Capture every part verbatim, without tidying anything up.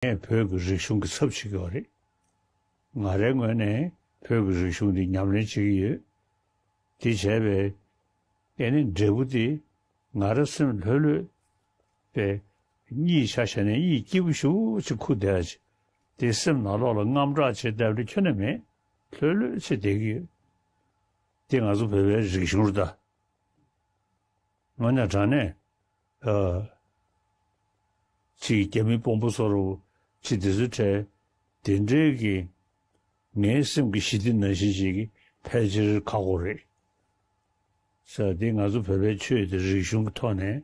ངས་བོད་ཀྱི་རིག་གཞུང་གི་ཚབ་བྱེད་ཀྱི་ཡོད་རེད། ང་རའི་ངོས་ནས་བོད་ཀྱི་རིག་གཞུང་འདི་ཉམས་ལེན་བྱེད་ཀྱི་ཡོད། དེ་བྱས་པས་ཨེ་ནི་འབྲས་བུ་དེ་ང་རང་སེམས་ལྷོད་ལྷོད་པས་གཉིད་ཆ་བཞག་ནས་གཉིད་སྐྱིད་པོ་ཞེ་པོ་ཅིག་ཁུག་བསྡད་ཡ་ཅིག་དེ་སེམས་ནང་ལོགས་ལ་དངངས་སྐྲག་བྱེད་བསྡད་པ་དེ་ཁྱོན་ནས་མེད། ལྷོད་ལྷོད་བྱས་བསྡད་ཀྱི་ཡོད། དེ་ང་ཚོ་བོད་པའི་རིག་གཞུང་རེད་ད། དངོས་གནས་དྲང་གནས། ཨ། ཅིག་རྒྱ་མི་དཔོན་པོ་ཚོར་ཅིག་དེ་ཚོའི་གྲས་དེ་འདྲའི་གི་ངའི་སེམས་ཀྱི་ཞི་བདེ་ནང་བཞིན་ཞིག་ཕལ་ཆེར་ཁག་པོ་རེད། ས་དེ་ང་ཚོ་བོད་པའི་ཆོས་དེ་རིག་གཞུང་གི་ཐོག་ནས་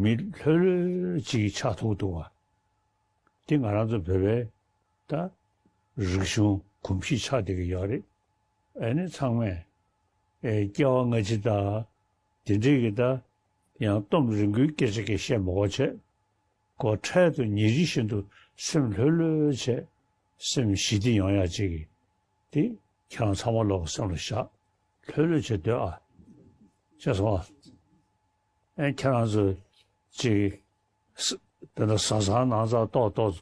མི་ལྷོད་ལྷོད་ཅིག་ཆགས་ཐུབ་འདུག་བ། དེ་ང་རང་ཚོ་བོད་པའི་ད་རིག་གཞུང་གོམས་གཤིས་ཆགས་བསྡད་ཀྱི་ཡོད་རེད། ཨ་ནི་ཚང་མས་ཨེ་སྐྱེ་བ་སྔ་ཕྱི་དང་དེ་འདྲའི་གི་ད་ཡང་གཏམ་རིང་པོའི་སྐད་ཆ་གི་བཤད་མ་དགོས་བྱས། ཁོ་འཕྲལ་དུ་ཉིན་རེ་བཞིན་དུ་སེམས་ལྷོད་ལྷོད་བྱས་སེམས་ཞི་བདེ་ཡོང་ཡག་ཅིག་གི་དེ་ཁྱེད་རང་ཚང་མ་ལོག་སེམས་ལ་བཞག་ལྷོད་ལྷོད་བྱས་སྡོད་ཨ། ཤེས་སོང་ཨ། ཨེ་ཁྱེད་རང་ཚོ་ཅིག་ས་དེ་འདྲ་བཟའ་ཚང་ནང་ཚང་ཏོག་ཏོག་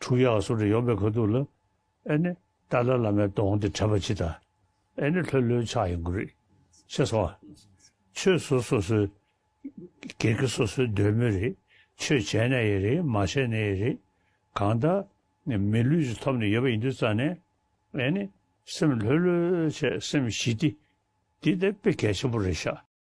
འཁྲུག་ཡག་སུ་རེ་ཡོང་པའི་ཁ་ཐུག་ལ་ཨེ་ནི་ཏཱ་ལའི་བླ་མའི་གདོང་དེ་དྲན་པ་ཅི་ད་ཨེ་ནི་ལྷོད་ལྷོད་ཆགས་ཡོང་གི་རེད། ཤེས་སོང་ཨ། ཆོས་སོ་སོ་སོའི་སྒེར་གྱི་སོ་སོའི་འདོད་མོས་རེད། ཆོས་བྱས་ནས་ཡིན་རེད་མ་བྱས་ནས་ཡིན་རེད། གང་ལྟར་མི་ལུས་ཀྱི་ཐོབ་ནས་ཡོད་པ་ཡིན་དུས་ཙང་ནས་ཨེ་ནི་སེམས་ལྷོད་ལྷོད་བྱས་སེམས་ཞི་བདེ་འདི་དེ་དཔེ་གལ་ཆེན་པོ་རེད་ཤག